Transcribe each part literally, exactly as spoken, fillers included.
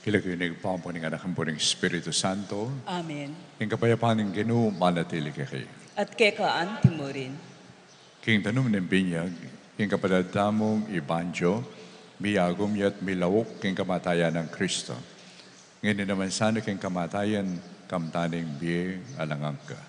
King lagyu ning Ibpa, ampo ning Anak, ampo ning Espiritu Santo. Amen. Ing kapayapan ning Ginu manatili kekayu. At keka antimurin. King tanum ning binyag, ing kapatad tamung i Banjo, miyagum ya't milauk king kamatayan nang Kristo. Ngeni naman sana king kamatayan, kamtan ing bie alang angga.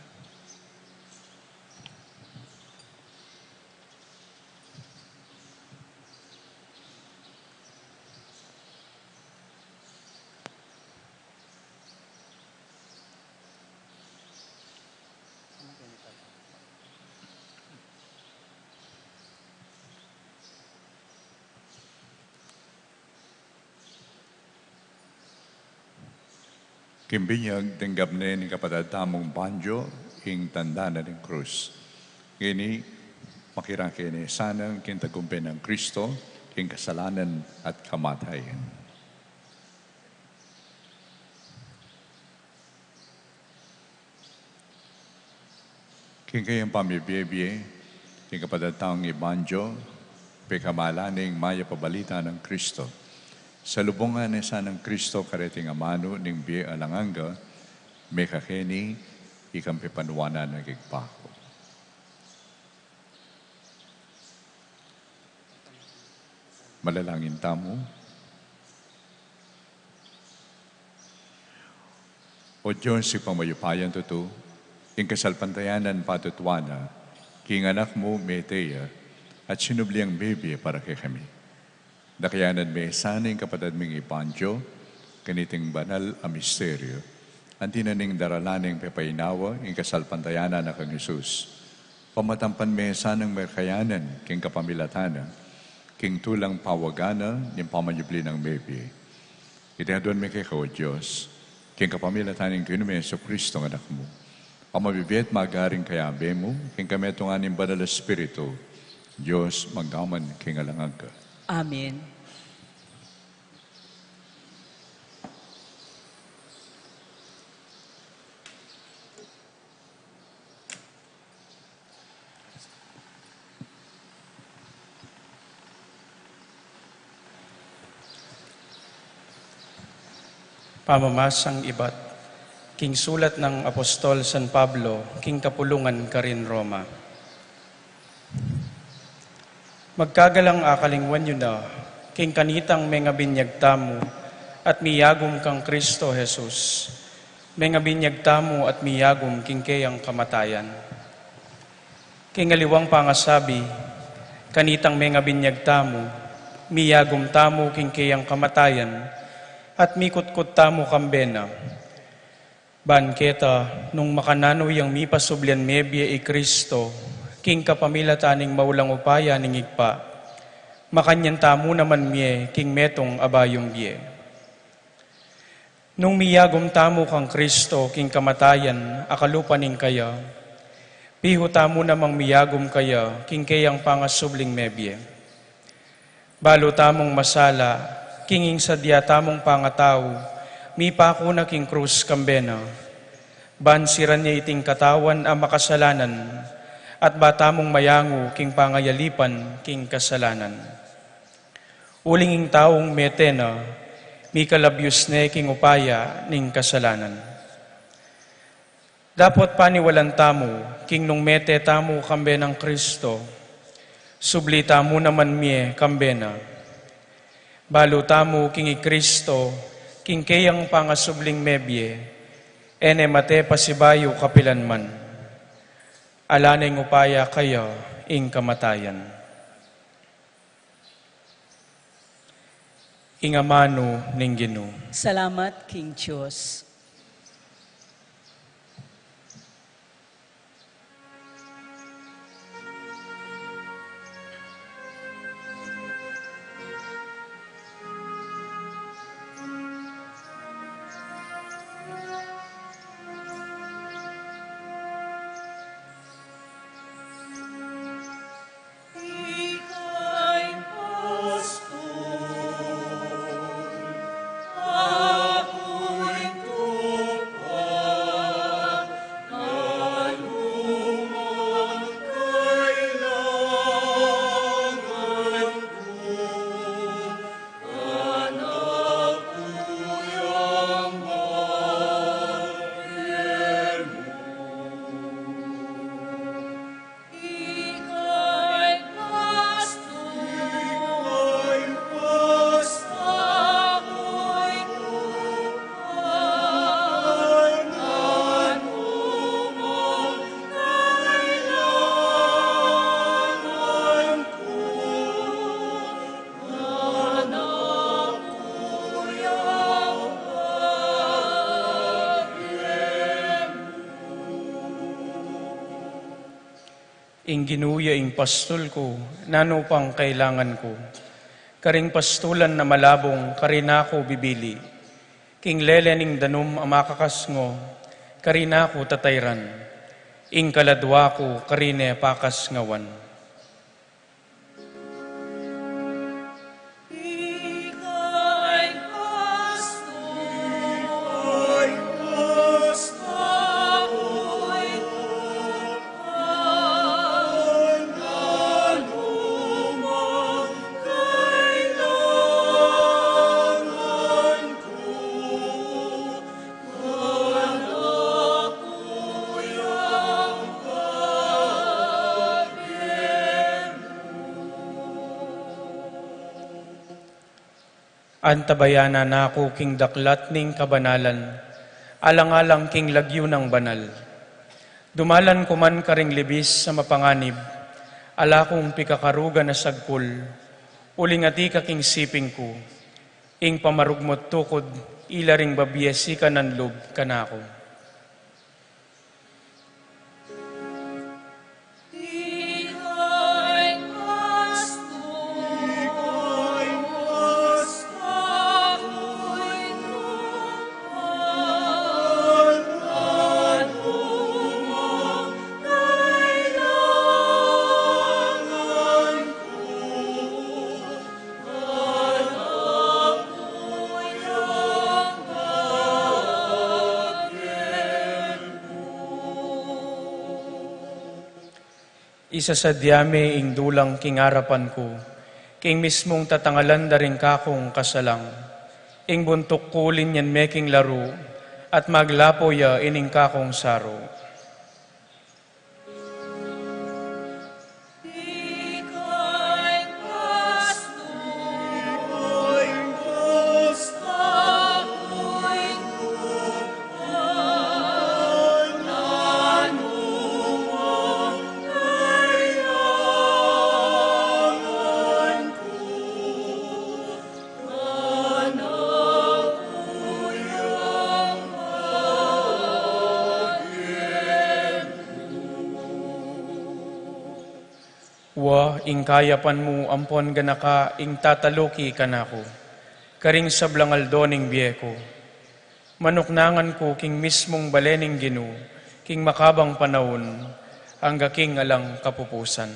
King binyag, tinggap ne ning kapatad tamung Banjo ing tanda na ning krus. Ngeni, makirake ne sana king tagumpe nang Kristo king kasalanan at kamatayan. King kayang pamibie-bie, ing kapatad tamung i Banjo, pekamalan ne ing mayap a balita nang Kristo. Salubungan ne sana nang Kristo kareting amanu ning bie alang angga, mekakeni ikang pepanuanan ning Ibpa ku. Manalangin tamu. O Dios, Ibpang mayupayang tutu, ing kasalpantayanan patutuan na king Anak mu mete ya at sinubli yang mebie para kekami. Dakayanan me sana ing kapatad ming i Banjo kaniting banal a misteryu, anti na ning daralan ning pepainawa ing kasalpantayanan na kang Jesus. Pamatampan me sanang merkayanan king kapamilatan na, king tulang pawagan na ning pamanyubli nang mebie. Iti aduan mi keka, O Dios, king kapamilatan ning Ginu ming Jesucristo a Anak mu, a mabibie at magaring kayabe mu king kametungan ning Banal a Espiritu, Dios, mangga man king alang angga. Amen. Pamamasang ibat king sulat nang Apostol San Pablo king kapulungan karin Roma. Magkagalang akalingwan yu na, king kanitang mengabinyag tamu at miyagum kang Kristo Jesus, mengabinyag tamu at miyagum king keyang kamatayan. King aliwang pangasabi, kanitang mengabinyag tamu, miyagum tamu king keyang kamatayan, at mikutkut tamu kambe na. Ban keta, nung makananu yang mipasublian mebie i Kristo, king kapamilatan ning maulang upaya ning Ibpa, makanyan tamu naman mie king metung a bayung bie. Nung miyagum tamu kang Kristo king kamatayan a kalupa ning kaya, pihu tamu namang miyagum kaya king keyang pangasubling mebie. Balu tamung masala, king ing sadya tamung pangatau, mipaku na king krus kambe na. Ban siran ya iting katawan a makasalanan, at ba tamung mayangu king pangayalipan king kasalanan. Uling ing taung mete na, mikalabyus ne king upaya ning kasalanan. Dapot paniwalan tamu, king nung mete tamu kambe nang Kristo, subli tamu naman mie kambe na. Balu tamu king i Kristo, king keyang pangasubling mebie, e ne mate pasibayu kapilan man. Ala neng upaya kaya ing kamatayan. Ing amanu ning Ginu. Salamat king Dios. Ing Ginu ya ing pastul ku, nanu pang kailangan ku? Karing pastulan a malabung, karina ku bibili. King lele ning danum a makakasngo, karina ku tatayran. Ing kaladua ku, karine pakasngawan. Antabayanan na ku king daklat ning kabanalan, alang-alang king lagyu nang banal. Dumalan ku man karing libis a mapanganib, ala kung pikakarugan a sagkul, uling atiu ka king siping ku, ing pamarugmut tukud, ila ring babie sikanan lub kanaku. Isasadya me ing dulang king arapan ku, king mismung tatangalan da ring kakung kasalang. Ing buntuk ku linyan me king laru, at maglapo ya ining kakung saru. Wa, ing kayapan mu ampon ganaka ing tataluki kanaku karing sablang aldo ning bie ku. Manuknangan ku king mismung bale ning Ginu king makabang panaun, angga king alang kapupusan.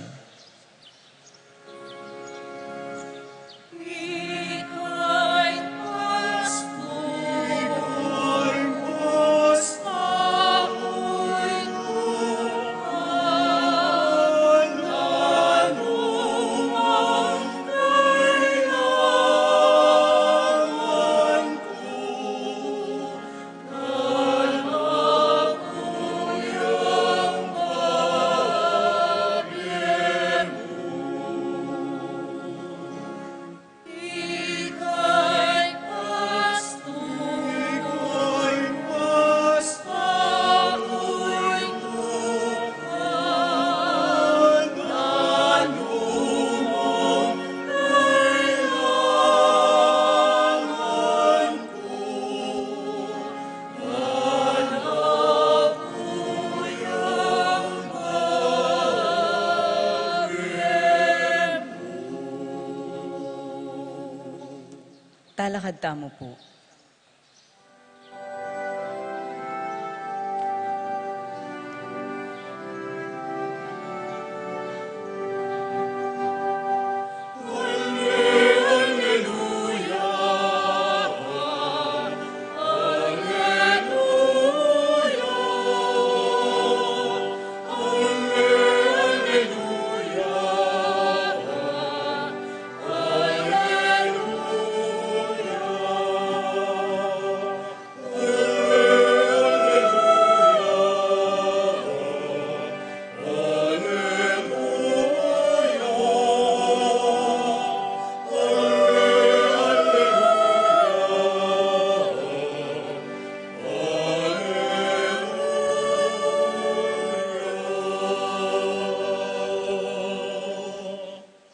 Talakad tamu pu.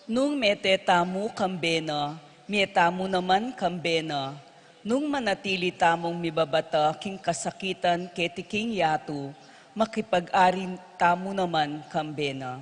Nung mete tamu kambe na, mie tamu naman kambe na. Nung manatili tamung mibabata king kasakitan keti king yatu, makipag-ari tamu naman kambe na.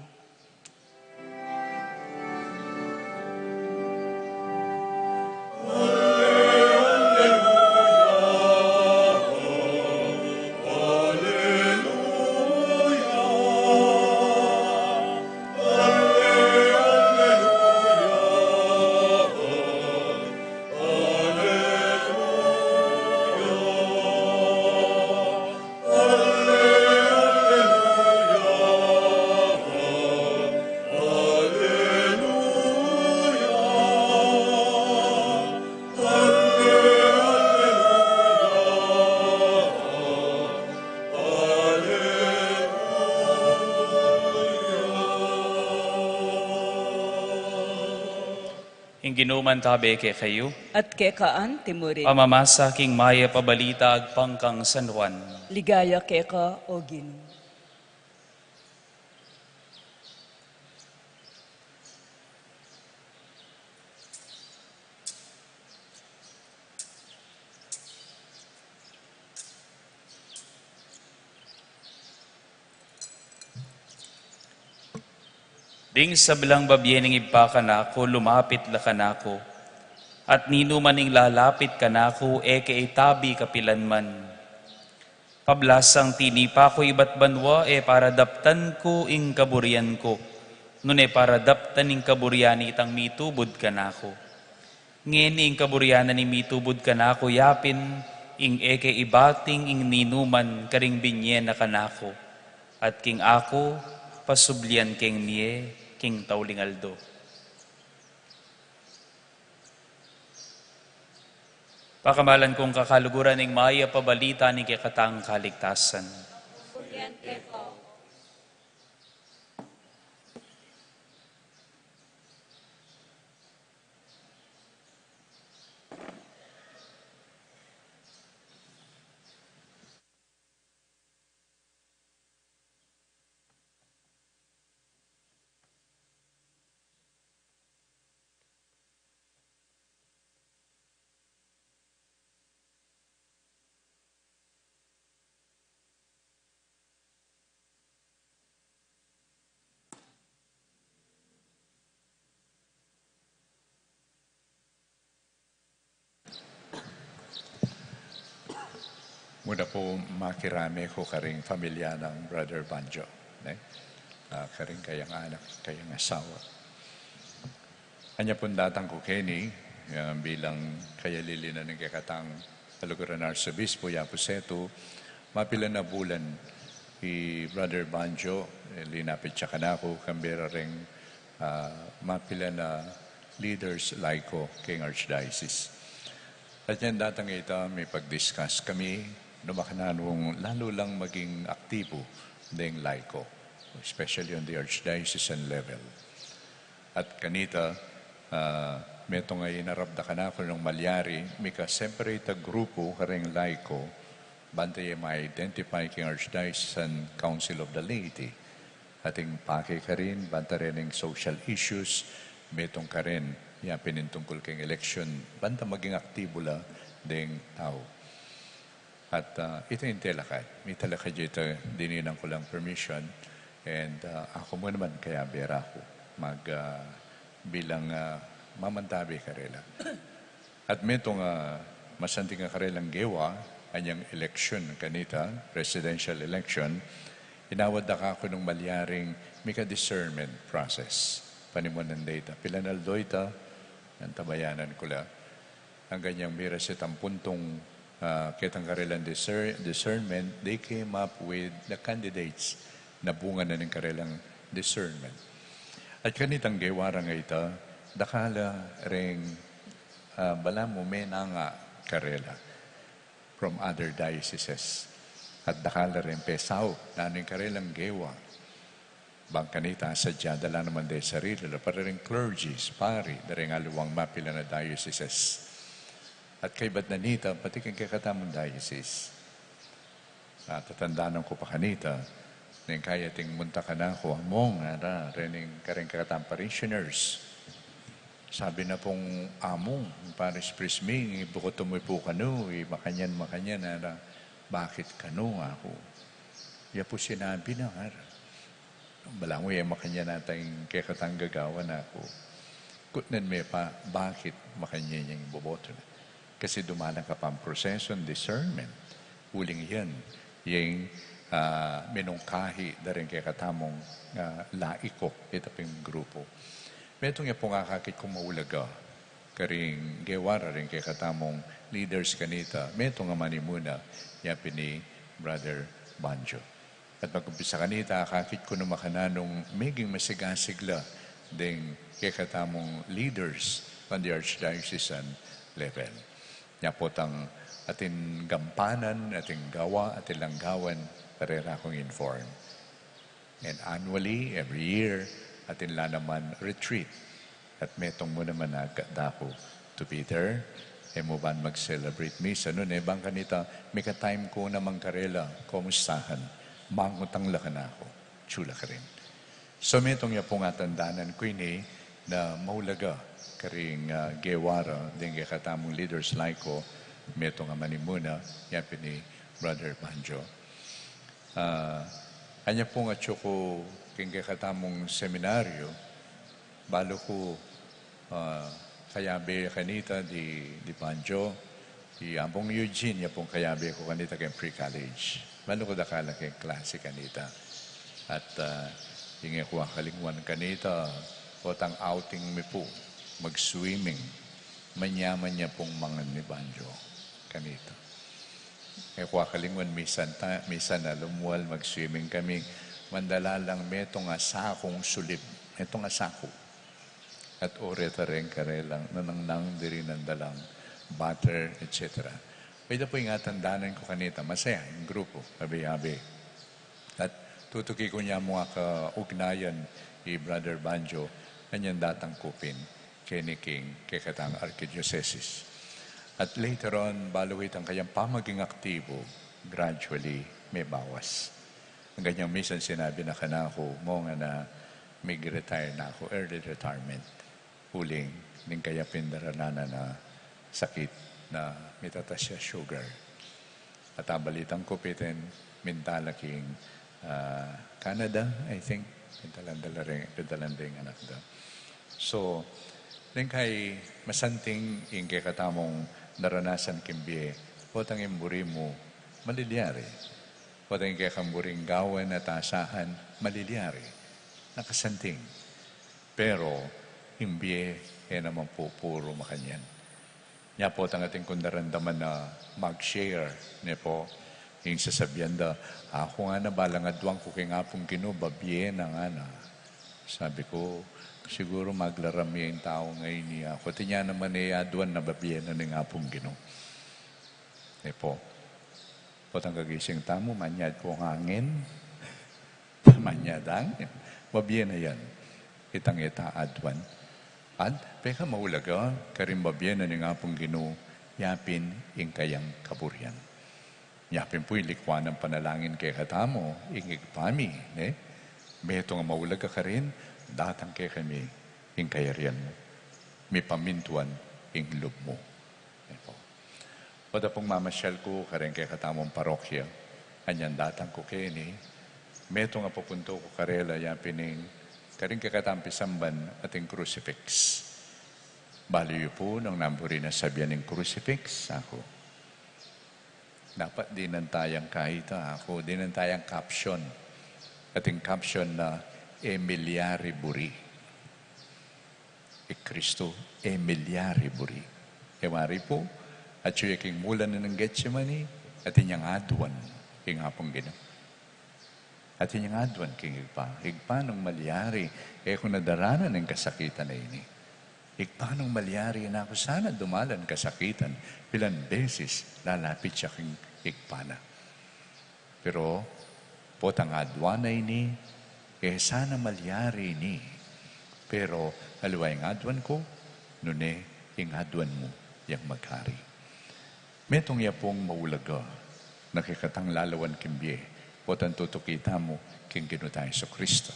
Ing Ginu mantabe kekayu. At keka anti murin. Pamamasa king mayap a balita agpang kang San Juan. Ligaya keka, O Ginu. Ding sablang babie ning Ibpa kanaku, lumapit la kanaku, at ninuman ing lalapit kanaku, e ke itabi kapilan man. Pablasang tinipa ku ibat banua, e para daptan ku ing kaburian ku, nune para daptan ing kaburian nitang mitubud kanaku. Ngeni ing kaburian na ning mitubud kanaku yapin, ing e ke ibating ing ninuman karing binie na kanaku, at king aku, pasublian keng mie king tauling aldo. Pakamalan kung kakaluguran ning mayap a balita ning kekatang kaligtasan. Muna pu, makirame ku karing pamilya nang Brother Banjo, ne? Ah, karing kayang anak, kayang asawa. Anya pung datang ku keni, ah, bilang kayalili na ning kekatang kaluguran a Arsobispo, ya pu setu, mapilan a bulan i Brother Banjo, e, linapit ya kanaku, kambe ra reng, ah, mapilan a leaders laiko keng Archdiocese. At inyang datang ita, mipag-discuss kami, nung makananung lalu lang maging aktibu deng laiko, especially on the archdiocesan level. At kanita, ah, metung a inarap da kanaku nung malyari, mika-separate a grupu kareng laiko, banta ya ma-identify keng Archdiocesan Council of the Laity. Ating pake karin, banta reng social issues, metung karin, ya pin ing tungkul keng election, banta maging aktibu la deng tau. At, ah, ita ing telakad. Mitalakad ya ita, dininan ku lang permission. And, ah, aku mu naman, kayabe ra ku mag, ah, bilang, ah, mamantabe karela. At metung, ah, masanting a karelang gewa, anyang election kanita, presidential election, inawad da kaku nung malyaring mika-discernment process. Panimunan da ita, pilan aldo ita, antabayanan ku la. Anggang inyang miras itang puntung, ah, ketang karelang discer-, discernment, they came up with the candidates na bunga na ning karelang discernment. At kanitang gewa rang ita, dakal la reng, ah, balamu menanga karela from other dioceses. At dakal la reng pesaup nanu ing karelang gewa. Bang kanita, sadya da la naman de sarili la, para ring clergy, pari, da reng aliwang mapilan a dioceses. At kaybat na nita, pati keng kekatamung diocese. Natatandanan ku pa kanita, neng kaya ating munta kanaku, Among, ara, reng kareng kekatamung parishioners. Sabi na pung Among, Parish Priest Ming, buku tumu pu kanu, i makanyan, makanyan, ara, bakit kanu aku? Ya pu sinabi na, ara. Balamu e makanyan ata ing kekatang gagawan aku. Kutnan me pa, bakit makanyan yang iboboto na? Kasi dumalan ka pang proseso, discernment. Uling yan, yang, ah, minungkahi da reng kekatamung, ah, laiko, ita ping grupu. Metung ya pung akakit kung maulaga karing gewa ra reng kekatamung leaders kanita, metung a manimuna, ya pin i Brother Banjo. At mag-umpisa kanita, akakit ku nung makananung meging masigasig la deng kekatamung leaders on the archdiocesan level. Nya potang atin gampanan, atin gawa, atin langgawan, karela kung inform. And annually, every year, atin la naman retreat. At metung mu naman a agkat da ku to be there, e mu ban mag-celebrate misa. Nune bang kanita, mika-time ku naman karela, kumustahan, mangutang la kanaku, atsu la karin. So, metung ya pung atandanan ku ini na maulaga karing, ah, gewa ra deng kekatamung leaders laiko, metung a manimuna, ya pin i Brother Banjo. Ah, anya pung atsu ku keng kekatamung seminaryo, balu ku, ah, kayabe kanita di, di Banjo, i Among Eugene, ya pung kayabe ku kanita keng pre-college. Balu ku dakal a keng klase kanita. At, ah, ing e ku akalingwan kanita, potang outing mi pu, mag-swimming. Manyaman ya pung mangan ni Banjo kanita. E ku akalingwan, misan ta-, misan a lumual mag-swimming kami, mandala lang metung a sakung sulib, metung a saku. At oreta reng karelang nanangnang dirinan da lang butter, et cetera. Pwede po ing atandanan ku kanita, masaya ing grupu, abe-abe. At tutuki ku nya mu a kaugnayan i Brother Banjo, anyang datang ku pin keni king kekatang arkidiyosesis. At later on, balu itang kayang pamaging aktibo, gradually, mebawas. Anggang misan sinabi na kanaku, mu ngana, mig-retire na ku, early retirement. Uling ning kaya pin daranan na sakit na mitatas ya sugar. At abalitan ku pin, minta la king, ah, Canada, I think. Pintalan da la ring, pintalan da ing anak da. So, ning kay masanting ing kekatamung naranasan king bie, potang ing buri mu malilyari. Potang ing kekang buring gawan at asahan malilyari. Nakasanting. Pero ing bie e naman pu puru makanyan. Nya potang atin kung daramdaman na mag-share, ne pu, ing sasabian da, "Aku ngana balang aduan ku king Apung Ginu, babie na ngana." Sabi ku, "Siguru maglaram ya ing tau ngeni, aku." Atin ya naman e aduan na babie na ning Apung Ginu. Ne pu. Potang kagising tamu, manyad pu ing angin. Manyad angin. Babie na yan. Itang e ta aduan. At pekamaulaga, karing babie na ning Apung Ginu, yapin ing kayang kaburian. Yapin pu ing likwan nang panalangin kekatamu, ing Ibpa mi, ne? Metung a maulaga karin, datang kekami ing kayarian mu. Mipamintuan ing lub mu. Ne pu. Oda pung mamasyal ku karing kekatamung parokya, anyang datang ku keni, metung a pupuntu ku karela yapin ing karing kekatang pisamban ating crucifix. Balu yu pu nung nanu buri na sabian ning crucifix, aku. Dapat dinan tayang kahita, aku, dinan tayang caption. Ating caption na, "E milyari buri." I Kristu, e milyari buri. E wari pu, atyu ya king mulan na ning Getsemani, atin yang aduan ing Apung Ginu. Atin yang aduan king Ibpa, "Ibpa, nung malyari, e ku na daranan ing kasakitan a ini. Ibpa, nung malyari, e na ku sana dumalan kasakitan." Pilan beses lalapit ya king Ibpa na. Pero potang aduan na ini, e sana malyari ini. Pero aliwa ing aduan ku, nune ing aduan mu yang maghari. Metung ya pung maulaga na kekatang lalawan king bie, potang tutuki tamu king Ginu tang Jesucristo.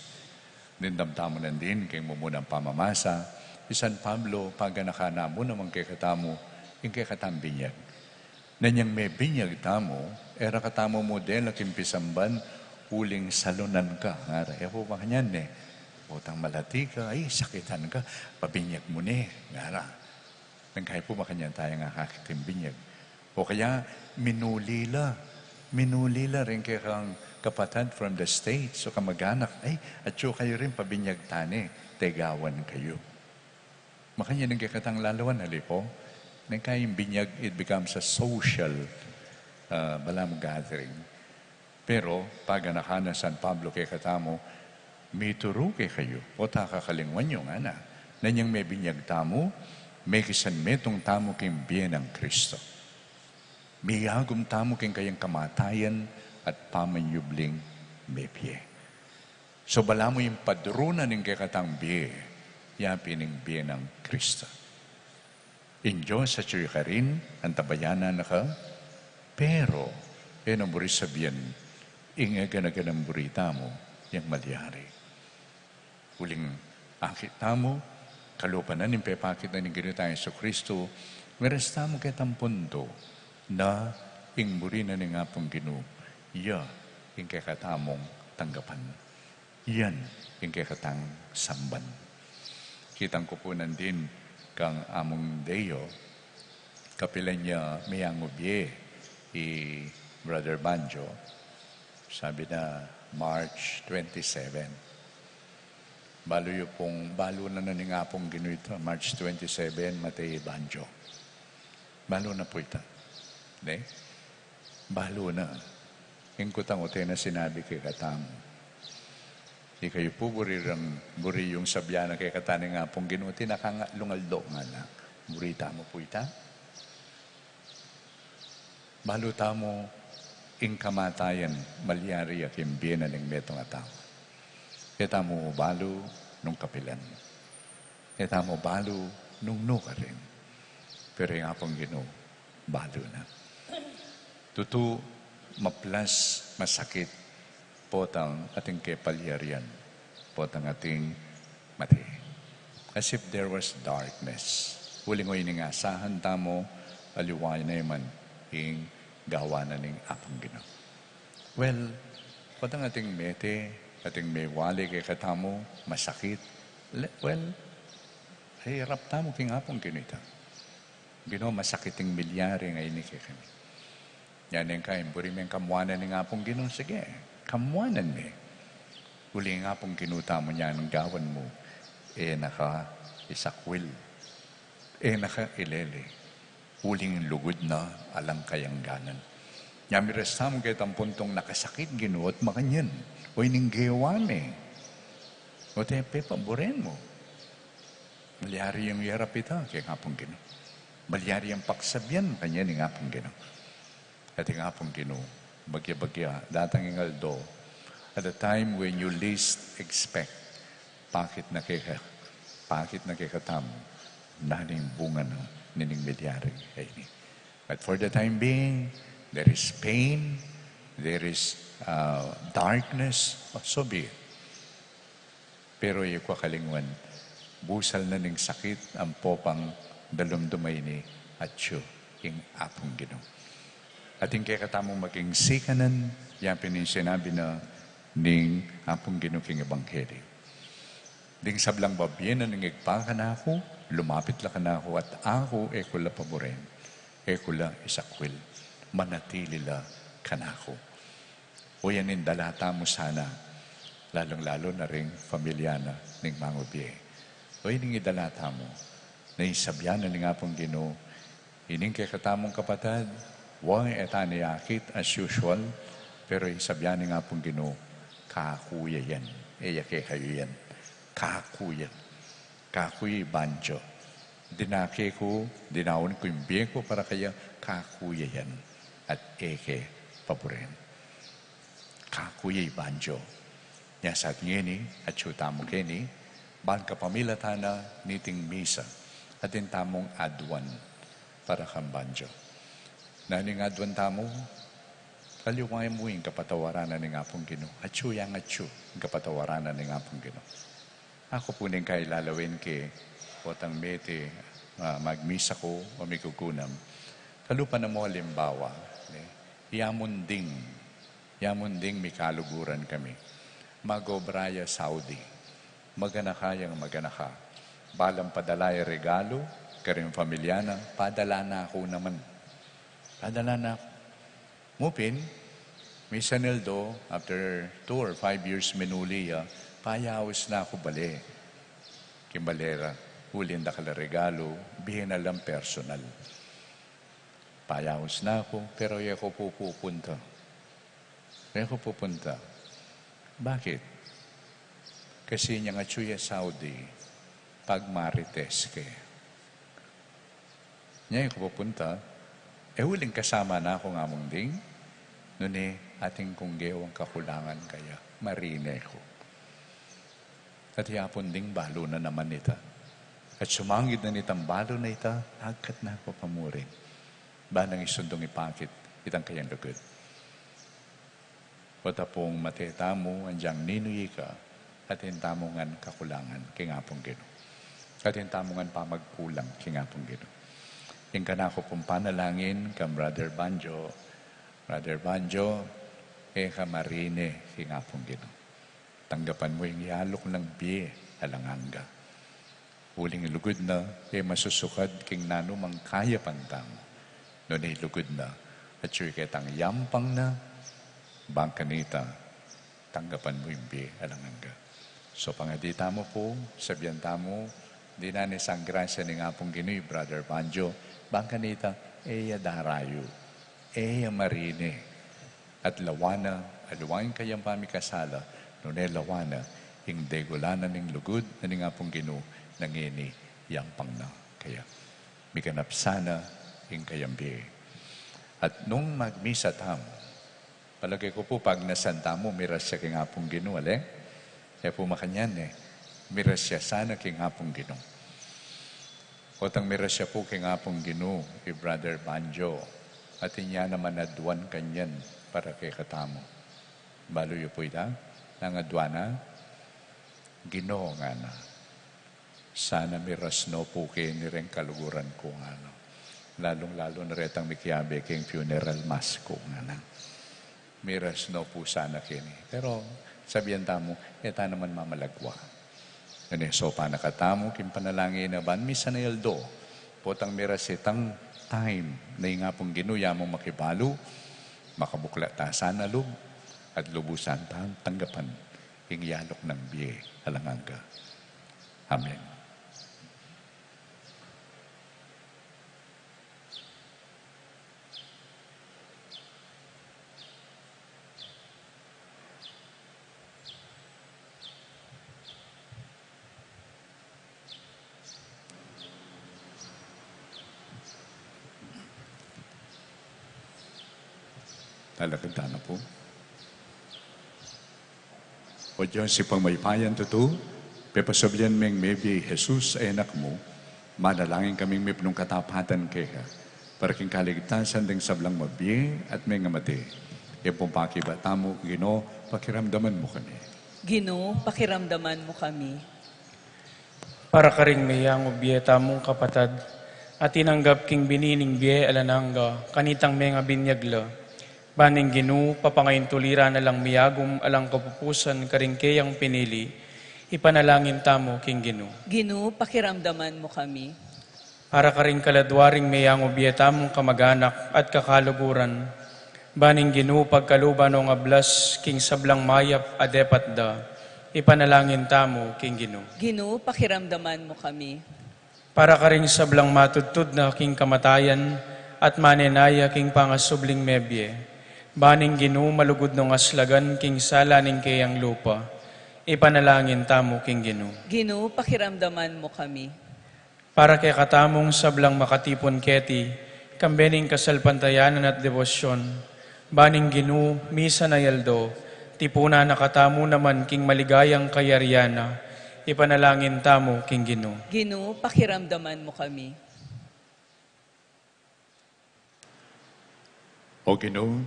Dimdam tamu nandin king mumunang pamamasa, i San Pablo, paganakan na mu naman kekatamu ing kekatang binyag. Nanyang mebinyag tamu, e ra katamu mu dela king pisamban, uling salunan ka, ngara. E pu makanyan, ne? Potang malati ka, ay, sakitan ka, pabinyag mu ne, ngara. Nung kaya pu makanyan tayang akakit king binyag. O kaya, minuli la. Minuli la ring kekang kapatad from the States o kamag-anak, ay, atyu kayu rin, pabinyag ta ne, tegawan kayu. Makanyan ing kekatang lalawan, ali pu. Nung kaya ing binyag, it becomes a social, uh, balamu, gathering. Pero paganakan na San Pablo kekatamu, mituru kekayu, o ta kakalingwan yu, ngana. Nanyang mebinyag tamu, mekisan metung tamu king bie nang Kristo. Miyagum tamu king kayang kamatayan at pamanyubling mebie. So balamu ing padrunan ning kekatang bie, yapin ing bie nang Kristo. Ing Dios atyu ya karin, antabayanan na ka, pero e na mu rin sabian ing aganagan nang buri tamu yang malyari. Uling akit tamu, kalupa na ning pepakit na ning Ginu tang Jesucristo, miras tamu ketang punto na ing buri na ning Apung Ginu, ya ing kekatamung tanggapan. Yan ing kekatang samban. Kitang ku pu nandin kang Among Deo, kapilan ya miyangubie i Brother Banjo, sabi na March twenty-seven. Balu yu pung, balu na na ning Apung Ginu ita, March twenty-seven, matei i Banjo. Balu na pu ita. Ne? Balu na. Ing kutang ote na sinabi kekatamu. Ikayu pu buri rang, buri yung sabian na kekatamu ning Apung Ginu, atin kang aldo-aldo ngana. Buri tamu pu ita. Balu tamu ing kamatayan, malyari ya king bie na ning metung a tau. E tamu balu nung kapilan. E tamu balu nung nukarin. Pero ing Apung Ginu, balu na. Tutu, maplas, masakit, potang ating kepalyarian, potang ating mate. As if there was darkness. Uling o ining asahan tamu, aliwa na man ing gawan na ning Apung Ginu. Well, potang ating mete, ating mewali kekatamu, masakit. Le-, well, hirap tamu king Apung Ginu ita. Ginu, masakit ing milyari ngeni kekami. Yan ing kain, buri meng kamuanan ning Apung Ginu, sige, kamuanan me. Uling Apung Ginu tamu, nyan ing gawan mu, e na ka isakwil, e na ka ilele. Uling lugud na alang kayangganan. Nya miras tamu ketang puntung nakasakit, Ginu, at makanyan. O ining gewa me. O te pepaburen mu. Malyari yang iyarap ita king Apung Ginu. Malyari yang paksabian makanyan ning Apung Ginu. At ing Apung Ginu, bagya-bagya, datang ing aldo, at the time when you least expect, pakit na keka, pakit na kekatamu, nanu ing bunga na nining milyari ngeni. But for the time being, there is pain, there is, uh, darkness, so be it. Pero e ku kakalingwan, busal na ning sakit ampong pangdalumdum a ini, atyu ing Apung Ginu. At ing kekatamung maging sikanan, ya pin ing sinabi na ning Apung Ginu king Ebanghelyo. Ding sablang babie na ning Ibpa kanaku, lumapit la kanaku at aku e ku la paburen, e ku la isakwil, manatili la kanaku. O yan ing dala tamu sana, lalung-lalu na ring pamilya na ning mangubie. O yan ing idala tamu, na ing sabyan na ning Apung Ginu, ining kekatamung kapatad, wa, e ta ne akit as usual, pero ing sabyan ning Apung Ginu, kaku ya yan, e ya kekayu yan, kaku yan. Kaku ya i Banjo. Dinake ku, dinaun ku ing bie ku para kaya, kaku ya yan. At e ke paburen. Kaku ya i Banjo. Nya sa at ngeni, atyu tamu keni, ban kapamilatan na niting misa, atin tamung aduan para kang Banjo. Nanu ing aduan tamu, aliwa mu ing kapatawaran na ning Apung Ginu. Atyu yang atyu ing kapatawaran na ning Apung Ginu. Aku pu ning kailalawin ke, potang mete, ah, magmisa ku o migugunam. Kalupa na mu alimbawa, ne? Ya mu ding, ya mu ding mikaluguran kami. Mag-obra ya Saudi. Maganaka yang maganaka. Balang padala ya regalu karing pamilya na, padala na ku naman. Padala na ku. Mu pin, misan aldo, after two or five years, minuli ya, payaus na ku bale. King bale ra, uling dakal a regalu, bie na lang personal. Payaus na ku, pero e ku pu pupunta. E ku pupunta. Bakit? Kasi inyang atyu ya Saudi, pagmarites ke. Nya e ku pupunta, e uling kasama na ku ngamung ding, nune atin kung gewang kakulangan kaya, marine ku. At yapun ding balu na naman ita. At sumangid na nitang balu na ita, agkat na ku pamurin. Ban nang isundung ipakit itang kayang lugud. Ota pung mate tamu, anyang ninu ika, atin tamu ngan kakulangan king Apung Ginu. Atin tamu ngan pamagkulang king Apung Ginu. Ing kanaku pung panalangin kang Brother Banjo, Brother Banjo, e ka marine king Apung Ginu. Tanggapan mu ing yaluk nang bie alang angga. Uling lugud na, e masusukad king nanumang kayapan tamu. Nune lugud na, atyu ketang yampang na, bang kanita, tanggapan mu ing bie alang angga. So, pangadi tamu pu, sabyan tamu, dinan ne sang grasya ning Apung Ginu i Brother Banjo, bang kanita, e ya darayu, e ya marine, at lawan na, aliwa ing kayang pamikasala, nune lawan na, ing degulan na ning lugud na ning Apung Ginu, nang ini, yampang na kaya. Miganap sana ing kayang bie. At nung magmisa tamu, palage ku pu pagnasan tamu, miras ya king Apung Ginu, ale? E pu makanyan e, miras ya sana king Apung Ginu. Potang miras ya pu king Apung Ginu i Brother Banjo, atin ya naman aduan kanyan para kekatamu. Balu yu pu ita, nung aduan na, Ginu, ngana, sana miras no pu keni reng kaluguran ku, ngana. Lalung-lalu na retang mikiabe king funeral mass ku, ngana. Miras no pu sana keni. Pero sabian tamu, e ta naman mamalagwa. Nune, saupan na katamu king panalangin a ban misan a aldo, potang miras itang time na ing Apung Ginu ya mung makibalu, makabuklat ta sana lub, at lubusan tang tanggapan ing yalok nang bie alang angga. Amen. Talakad tana pu. O Dios, Ibpang mayupayang tutu, pepasubli meng mebie i Jesus a Anak mu, manalangin kaming mipnung katapatan keka, para king kaligtasan ding sablang mabie at mengamate. Ing pung pakibat tamu, Ginu, pakiramdaman mu kami. Ginu, pakiramdaman mu kami. Para karing meyangu bie tamung kapatad, a tinanggap king bini ning bie alang angga, kanitang mengabinyag la. Ban ing Ginu, papangaintuli ra na lang miyagum alang kapupusan karing keyang pinili, ipanalangin tamu king Ginu. Ginu, pakiramdaman mu kami. Para karing kaladua ring meyangu bie tamung kamaganak at kakaluguran, ban ing Ginu, pagkaluban nong ablas king sablang mayap a depat da, ipanalangin tamu king Ginu. Ginu, pakiramdaman mu kami. Para karing sablang matudtud na king kamatayan at manenaya king pangasubling mebie, ban ing Ginu, malugud nong aslagan king sala ning keyang lupa, ipanalangin tamu king Ginu. Ginu, pakiramdaman mu kami. Para kekatamung sablang makatipun keti, kambe ning kasalpantayanan at debosyon, ban ing Ginu, misan a aldo, tipunan na katamu naman king maligayang kayarian na, ipanalangin tamu king Ginu. Ginu, pakiramdaman mu kami. O Ginu,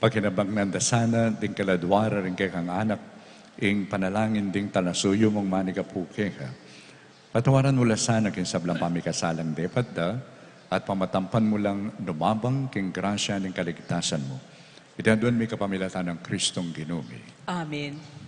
pakinabang nanda sana ding kaladua ring kekang anak, ing panalangin ding talasuyu mung manigapu keka. Patawaran mu la sana king sablang pamikasalang depat da, at pamatampan mu lang lumabang king grasya ning kaligtasan mu. Iti aduan mi kapamilatan nang Kristong Ginu mi. Amen.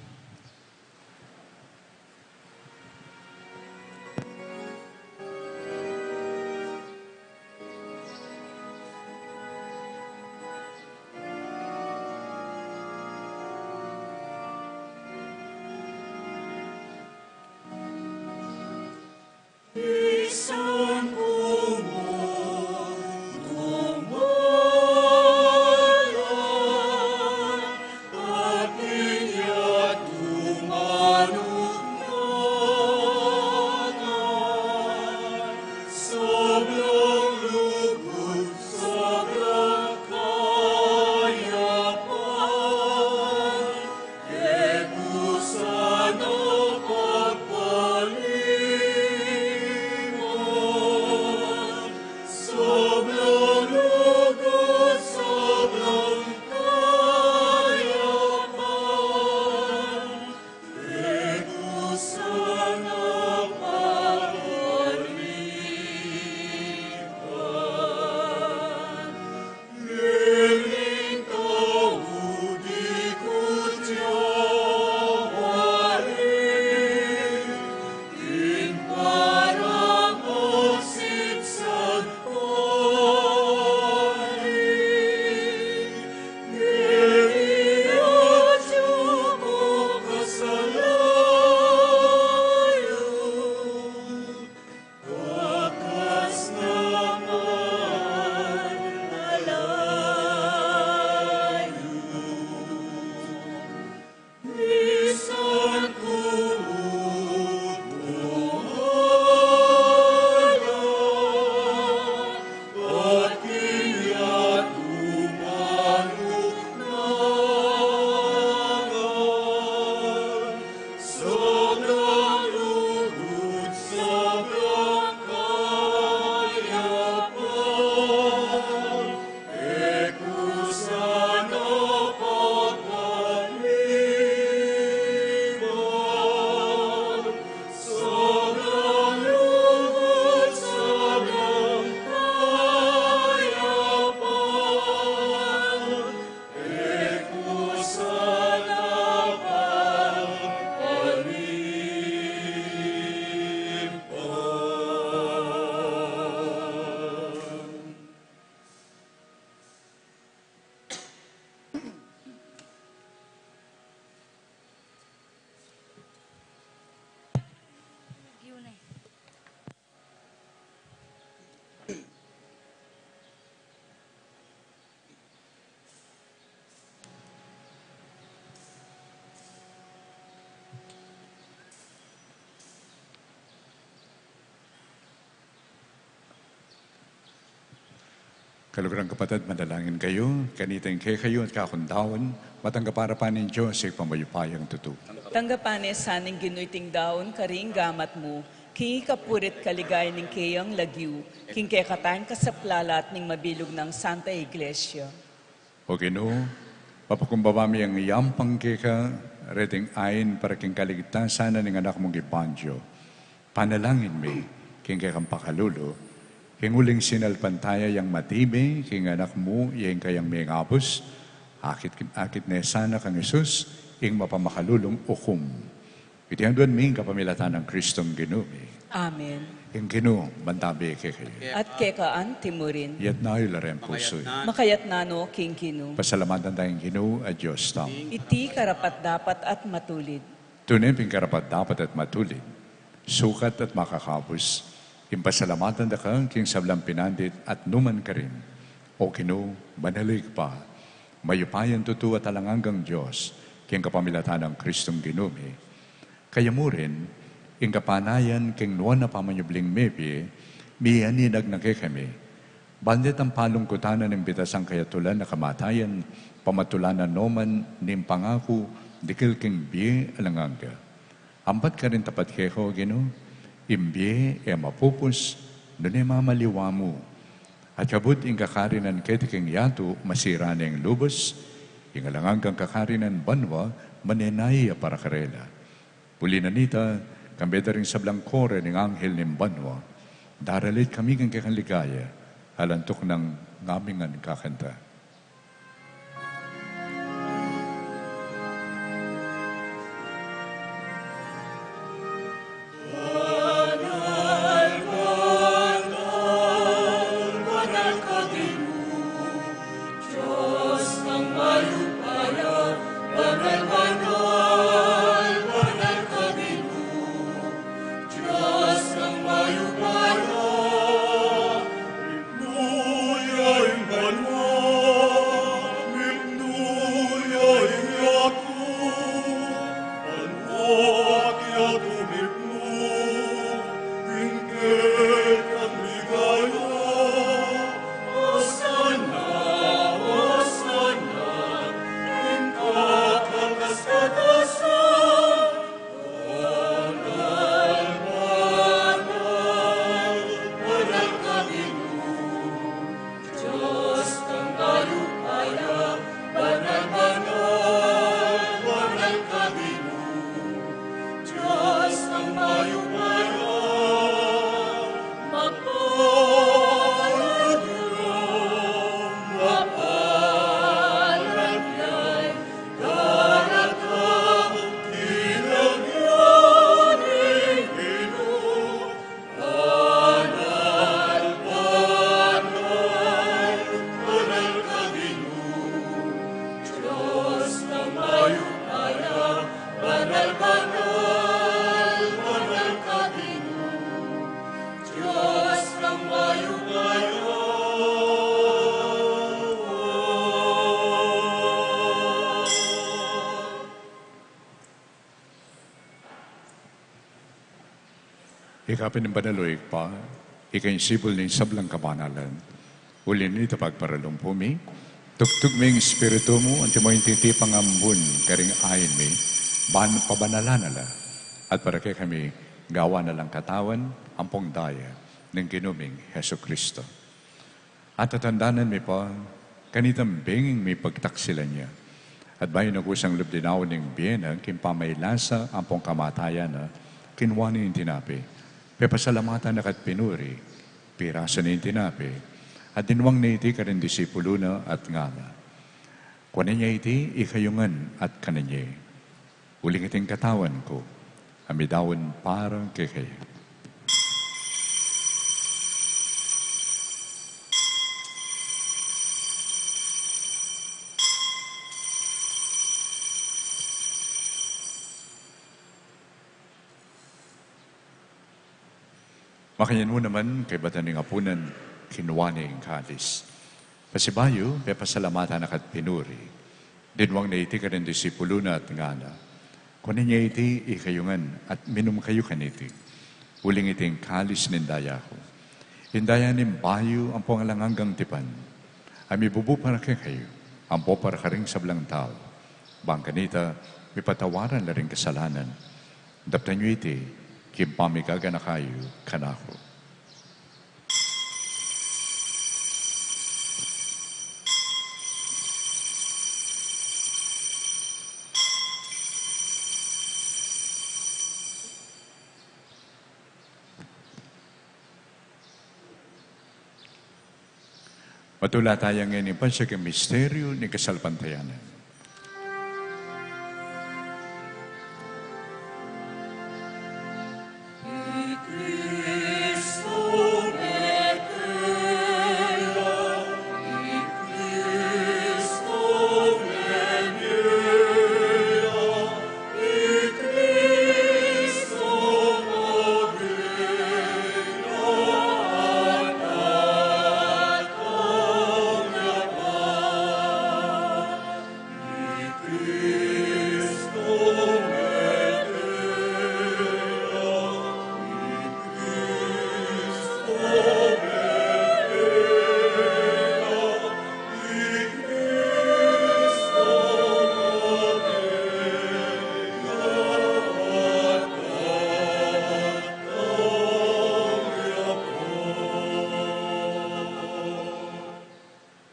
Kaluguran kapatad, manalangin kayu, kanita ing kekayu at kakung daun, matanggap arapan ning Dios, Ibpang mayupayang tutu. Tanggapan ne sa ning Ginu iting daun karing gamat mu, king ikapuri't kaligayan ning keyang lagyu, king kekatang kasaplalan at ning mabilug nang Santa Iglesia. O Ginu, papakumbaba mi ing yampang keka reting ain para king kaligtasan na ning anak mung i Banjo. Panalangin mi king kekang pakalulu, king uling sinalpantaya yang matibe king anak mu, ya ing kayang mengabus, akit, akit ne sana kang Jesus, ing mapamakalulung ukum. Iti aduan mi king kapamilatan nang Kristong Ginu mi. Amen. Ing Ginu mantabi kekayu. At keka anti mu rin. Iyatas yu la ring pusu yu. Makayatna no king Ginu. Pasalamatan taya ing Ginu a Dios tamu. Iti karapat-dapat at matulid. Tune pin karapat-dapat at matulid, sukat at makakabus, ing pasalamatan da ka king sablang pinandit at nu man karin, O Ginu, banal a Ibpa, mayupayang tutu at alang anggang Dios, king kapamilatan nang Kristong Ginu mi. Kaya mu rin, ing kapanayan king nuan a pamanyubling mebie, miyaninag na kekami. Ban detang palungkutan na ning bitasang kayatulan a kamatayan, pamatulan na no man ning pangaku, dikil king bie alang angga. Ampat karin tapat keka, O Ginu, ing bie e mapupus, nune mamaliwa mu. At kabud ing kakarinan keti king yatu, masira neng lubus, ing alang anggang kakarinan banua, manenaya para karela. Uli na nita, kambe da ring sablang kore ning anghel ning banua, daralit kami king kekang ligaya, alang tuknang ngaming kakanta. Ika pin ing banal, o Ibpa, ika ing sibul ning sablang kabanalan. Uli na nita, pagparalumpu mi, tugtug me ing Espiritu mu, antimo ing titipang ambun karing ain mi, ban pabanalan na la, at para kekami gawan na lang katawan ampong daya ning Ginu ming Jesucristo. At tatandanan mi pa, kanitang benging mipagtaksilan ya, at bayu na kusang lub dinaun ing bie na king pamailasa ampong kamatayan na, kinua ne ing tinape, pepasalamatan na ka't pinuri, pirasu ne ing tinape, at dinwang ne iti karing disipulu na at ngana: Kuanan ye iti ikayu ngan at kanan ye. Uling iti ing katawan ku, a midaun para kekayu. Makanyan mu naman, kaybat na ning apunan, kinua ne ing kalis. Pasibayu, pepasalamatan na ka't pinuri, dinwang ne iti karing disipulu na at ngana: Kuanan ye iti ikayu ngan at minum kayu kaniti. Uling iti ing kalis ning daya ku, ing daya ning bayu ampong alang anggang tipan, Amibubu para kekayu, ampo para karing sablang tau, bang kanita mipatawaran la ring kasalanan. Daptan yu iti king pamigaganaka yu kanaku. Matula taya ngeni pa king misteryu ning kasalpantayanan.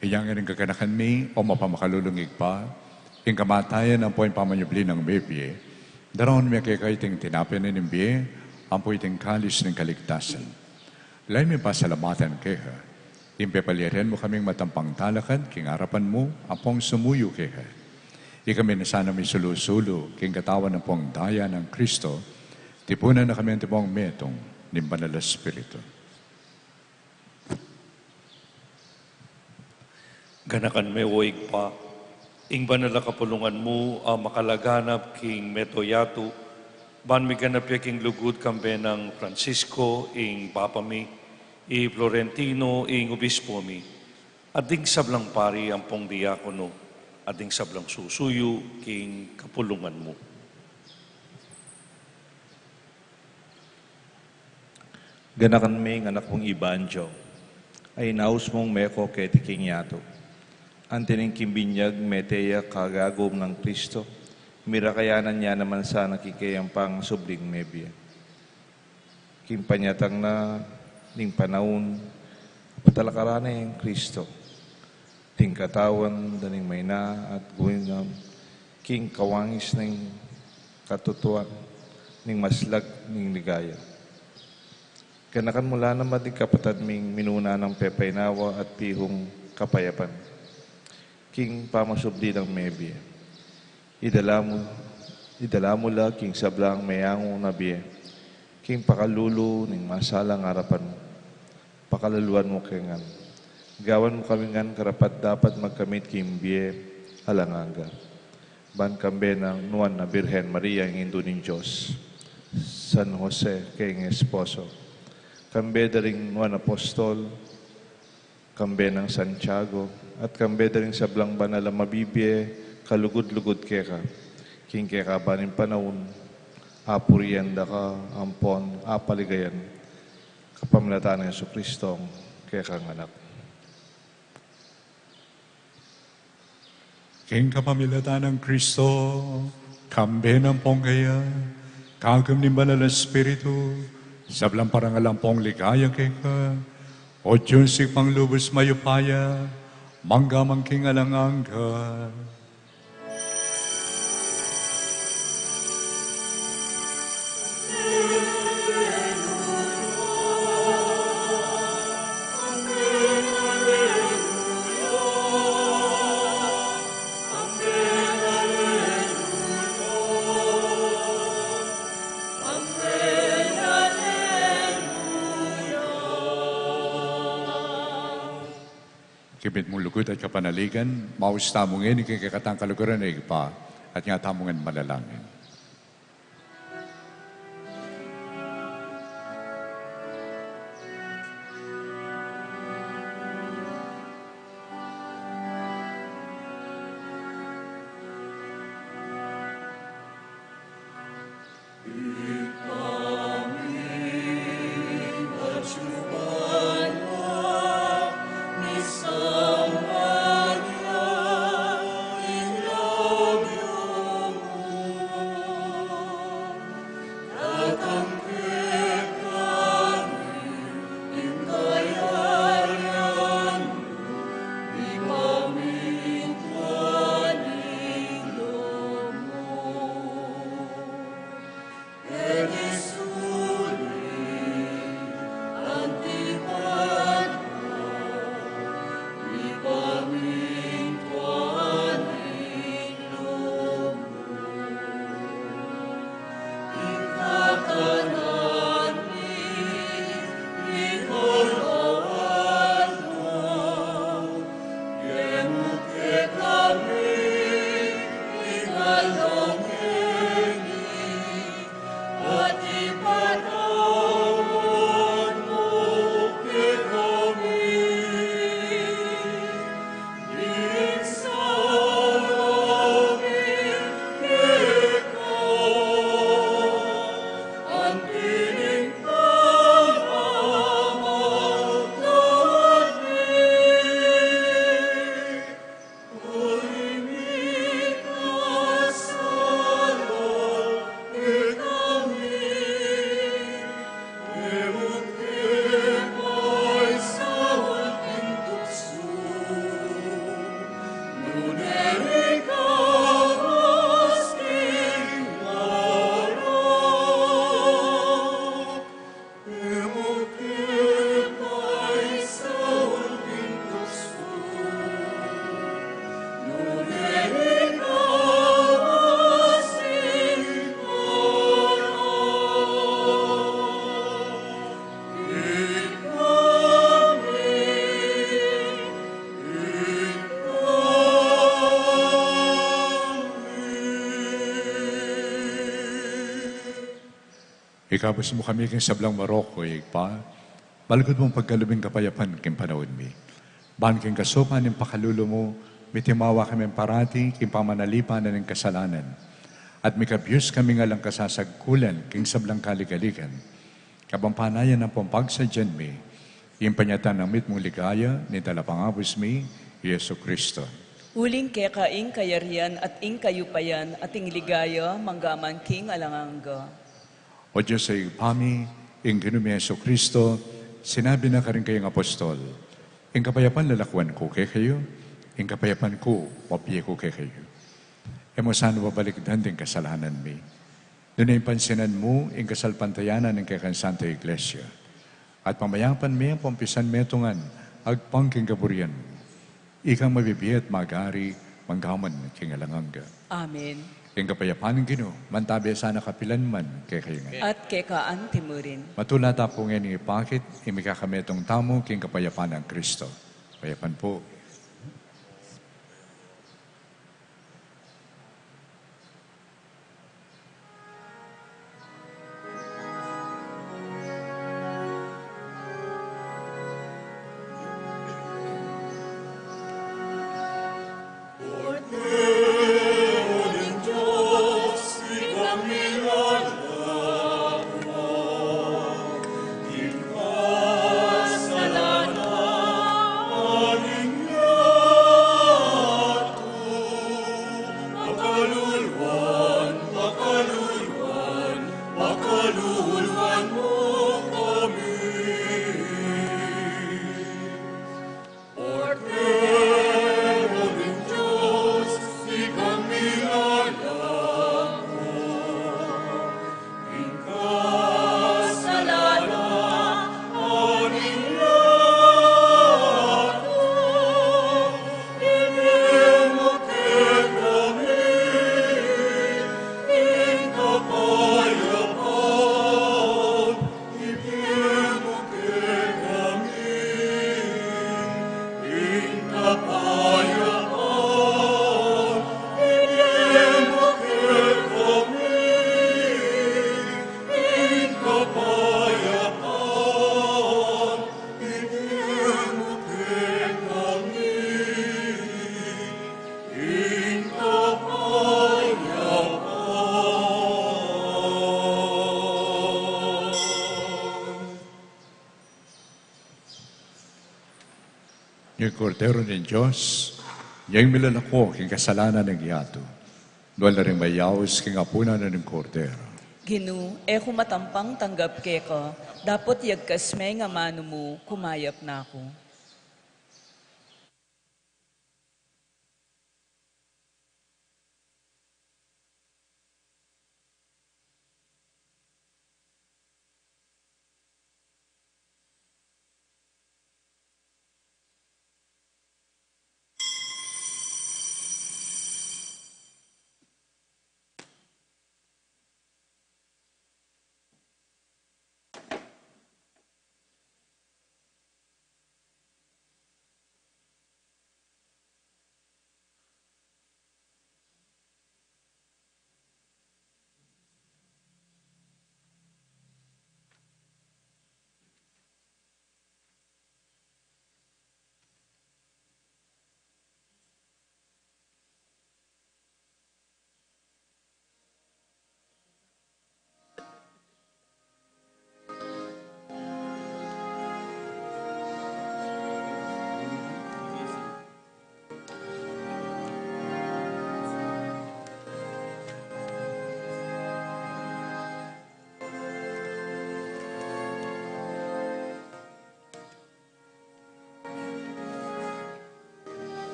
Inya ngeni, kaganakan mi, o mapamakalulung Ibpa, ing kamatayan ampo ing pamanyubli nang mebie, daraun mi keka iting tinape ning bie ampo iting kalis ning kaligtasan. Lalu mi pasalamatan keka, ing pepalyarian mu kaming matampang talakad king arapan mu ampong sumuyu keka. Ikami na sana misulu-sulu king katawan ampong daya nang Kristo, tipunan na kami antimo metung ning Banal a Espiritu. Ganakan me, o Ibpa, ing banal a kapulungan mu a makalaganap king meto yatu, ban miganap ya king lugud kambe nang Francisco ing Papa mi, i Florentino ing Obispo mi, at ding sablang pari ampong diakono, at ding sablang susuyu king kapulungan mu. Ganakan me ing anak mung i Banjo, a inaus mung meko keti king yatu. Anti ning king binyag mete ya kagagum nang Kristo, mirakayanan ya naman sana king keyang pangasubling mebie. King panyatang na ning panaun, patalakaran ne yang Kristo, ding katawan da ning maina at guinam, king kawangis ning katutuan, ning maslag ning ligaya. Ganakan mu la naman ding kapatad ming minuna nang pepainawa at pihung kapayapan king pamasubli nang mebie. Idala mu, idala mu la king sablang meyangu na bie, king pakalulu ning masalang arapan mu. Pakalaluan mu kami ngan. Gawan mu kami ngan karapat-dapat magkamit king bie alang angga. Ban kambe nang Nuan a Birhen Maria, ing Indu ning Dios, San Jose, kayang esposo, kambe da ring Nuan Apostol, kambe nang Santiago, at kambe da ring sablang banal a mabibie kalugud-lugud keka, king kekaban ning panaun, apurian da ka ampon apaligayan, kapamilatan nang Jesucristo, kekang Anak. King kapamilatan nang Kristo, kambe na ampong kaya, kagum ning Banal a Espiritu, sablang parangal ampong ligaya keka, o Dios Ibpang lubus mayupaya, mangga man king alang angga. King mitmung lugud at kapanaligan, maus tamu ngeni king kekatang kaluguran a Ibpa, at nga tamu ngan manalangin. Ikabus mu kami king sablang marok, o Ibpa, malugud mung pagkalub ing kapayapan king panaun mi. Ban king kasupan ning pakalulu mu, mitimawa kami parati king pamanalipan na ning kasalanan. At mikabus kami ngan lang kasasagkulan king sablang kaligaligan. Kabang panayan ampong pagsadyan mi ing panyatang ning mitmung ligaya ning Talapangabus mi, Jesu Kristo. Uling keka ing kayarian at ing kayupayan at ing ligaya manggaman king alang angga. O Dios a Ibpa mi, ing Ginu ming Jesu Kristo, sinabi na karing kayang apostol, "Ing kapayapan lalakuan ku kekayu, ing kapayapan ku, bibie ku kekayu." E mu sana babalikdan ding kasalanan mi, nune pansinan mu ing kasalpantayanan ning kekang Santa Iglesia, at pamayapan me ampong pisan metung agpang king kaburian mu. Ikang mabibie at magari, manggaman king alang angga. Amen. Ing kapayapan ning Ginu, mantabi sana kapilan man kekayu ngan. At keka anti mu rin. Matula ta pu ngeni ipakit ing mikakametung tamu king kapayapan nang Kristo. Kapayapan pu. Ing Kordero ning Dios, ing milalako king kasalanan ning yatu. Nuan la ring mayaus king apunan na ning Kordero. Ginu, e ku matampang tanggap keka, dapot yagkas me ing amanu mu, kumayap na ku.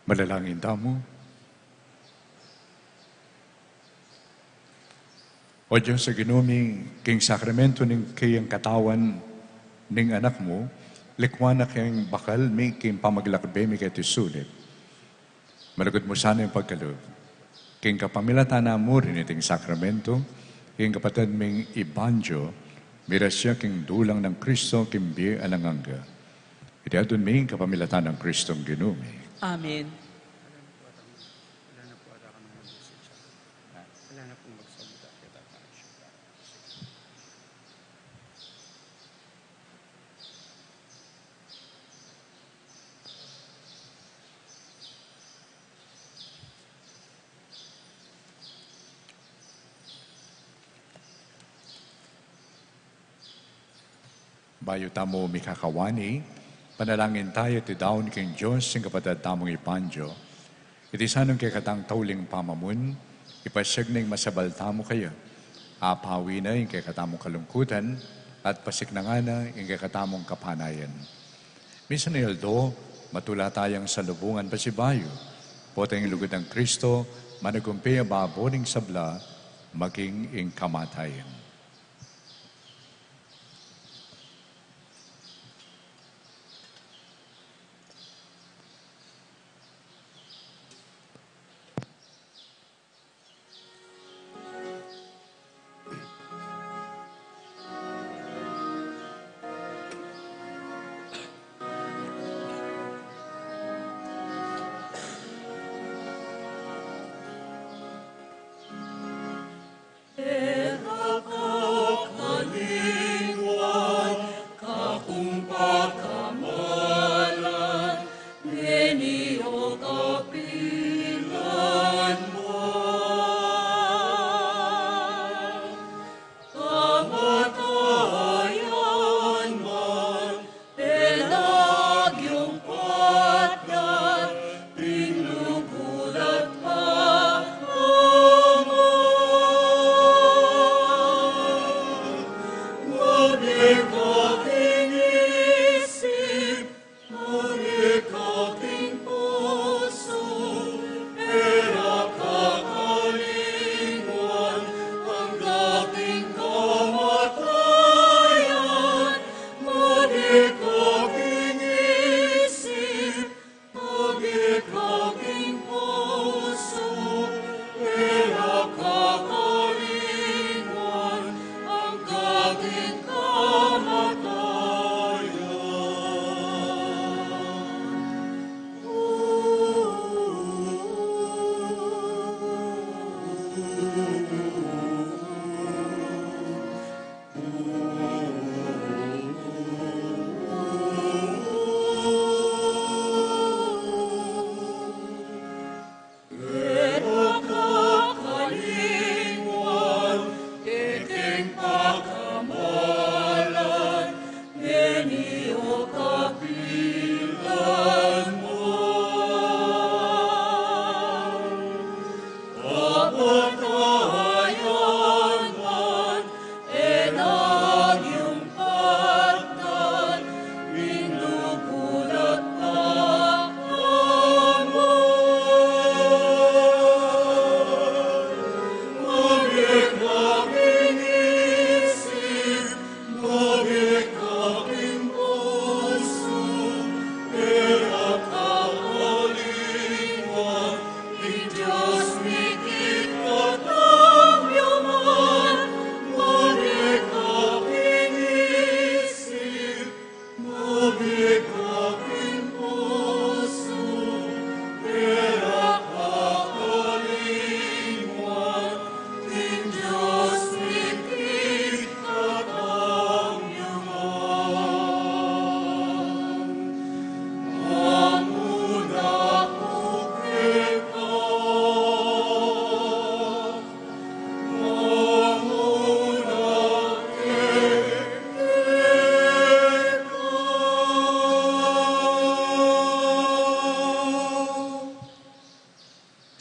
Manalangin tamu. O Dios a Ginu mi, king sakramentu ning kayang katawan ning Anak mu, likuan na keng bakal mi king pamaglakbe mi keti sulip. Malugud mu sana ing pagkalub, king kapamilatan na mu rin iting sakramentu, king kapatad ming i Banjo, miras ya king dulang nang Kristo, king bie alang angga. Iti adwan mi king kapamilatan nang Kristong Ginu mi. Amen. Bayu tamu mikakawani, panalangin tayu at idaun king Dios ing kapatad tamung i Banjo. Iti sanang kekatang tauling pamamun, ipasiag na ing masabal tamu kaya. Apawi na ing kekatamung kalungkutan, at pasiknangan na ing kekatamung kapanayan. Misan a aldo, matula tayang salubungan pasibayu, potang ing lugud nang Kristo, managumpe ya babo ning sabla, maging ing kamatayan.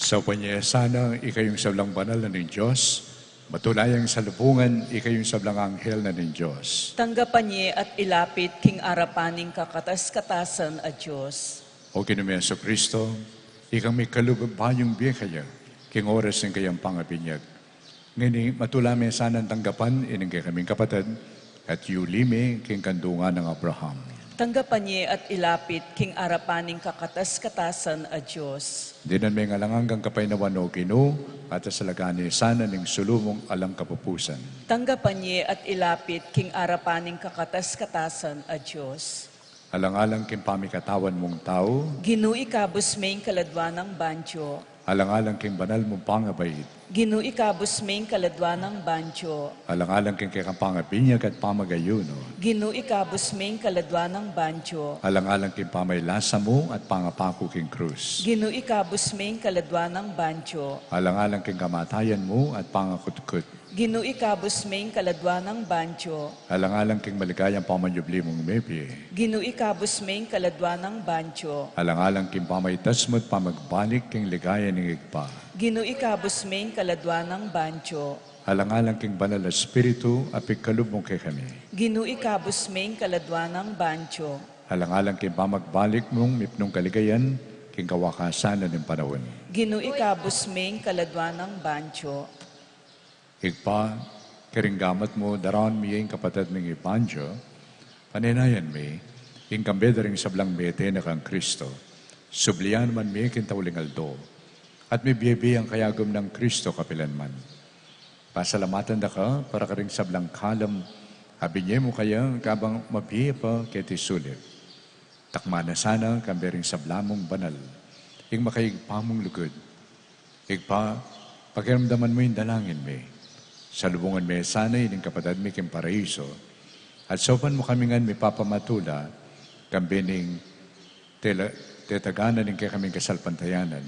Saupan ye sana ing kayung sablang banal na ning Dios, matula yang salubungan ing kayung sablang anghel na ning Dios. Tanggapan ye at ilapit king arapan ning kakatas-katasan a Dios. O Ginu ming Jesucristo, Ikang mikalub bayung bie kaya, king oras ning kayang pangabinyag. Ngeni matula me sanang tanggapan ining kekaming kapatad, at yuli me king kandungan nang Abraham. Tanggapan ye at ilapit king arapan ning kakatas-katasan a Dios. Dinan me ing alang anggang kapaynawan, O Ginu, at asalagan ne sana ning sulu mung alang kapupusan. Tanggapan ye at ilapit king arapan ning kakatas-katasan a Dios. Alang-alang king pamikatawan mung tau. Ginu, ikabus me ing kaladua nang bandio. Alang-alang king banal mung pangabait. Ginu, ikabus me ing kaladua nang bandio. Alang-alang king kekang pangabinyag at pamagayuno. Ginu, ikabus me ing kaladua nang bandio. Alang-alang king pamaylasa mu at pangapaku king krus. Ginu, ikabus me ing kaladua nang bandio. Alang-alang king kamatayan mu at pangakutkut. Ginu, ikabus me ing kaladua nang bandio. Alang-alang king maligayang pamanyubli mung mebie. Ginu, ikabus me ing kaladua nang bandio. Alang-alang king pamaitas mu at pamagbalik king ligaya ning Ibpa. Ginu, ikabus me ing kaladua nang bandio. Alang-alang king Banal a Espiritu a pigkalub mu kekami. Ginu, ikabus me ing kaladua nang bandio. Alang-alang king pamagbalik mung mipnung kaligayan king kawakasan na ning panaun. Ginu, ikabus me ing kaladua nang bandio. Ibpa, karing gamat mu daraun mi ing kapatad ming i bandio, paninayan mi, ing kambe da ring sablang mete na kang Kristo, sublian man mi king tauling aldo, at mibie-bie yang kayagum nang Kristo kapilan man. Pasalamatan da ka para karing sablang kalam a binie mu kaya kabang mabie pa keti sulip. Takman na sana kambe ring sabla mung banal ing makaibpa mung lugud. Ibpa, pakiramdaman mu ing dalangin mi. Salubungan me sana ining kapatad mi king paraiso, at saupan mu kami ngan mipapamatula kambe ning tela-, tetaganan ning kekaming kasalpantayanan.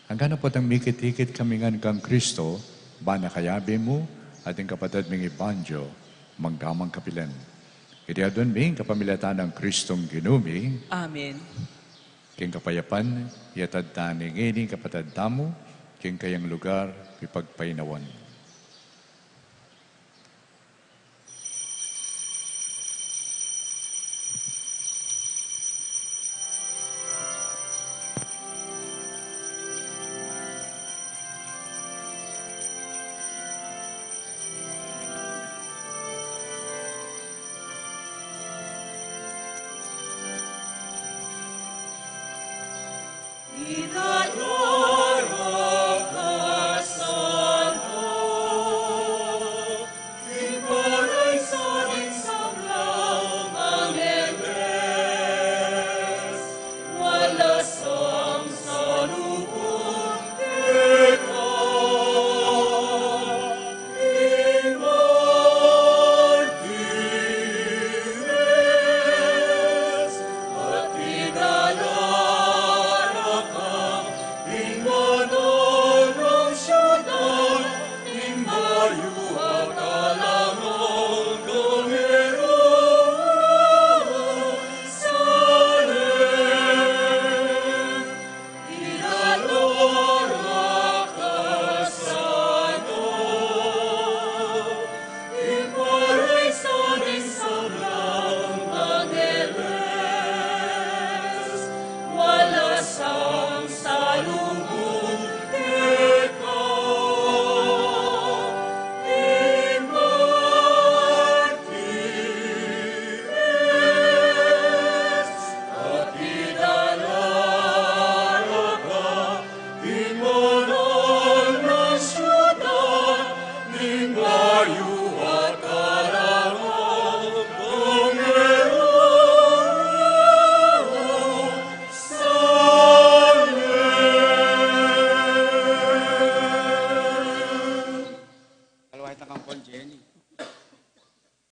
Anggang potang mikit-ikit kami ngan kang Kristo, ban a kayabe mu at ing kapatad ming i bandio, mangga man kapilan. Iti aduan mi king kapamilatan nang Kristong Ginu mi. Amen. King kapayapan, iatad ta ne ngeni ing kapatad tamu king kayang lugar pipagpainawan.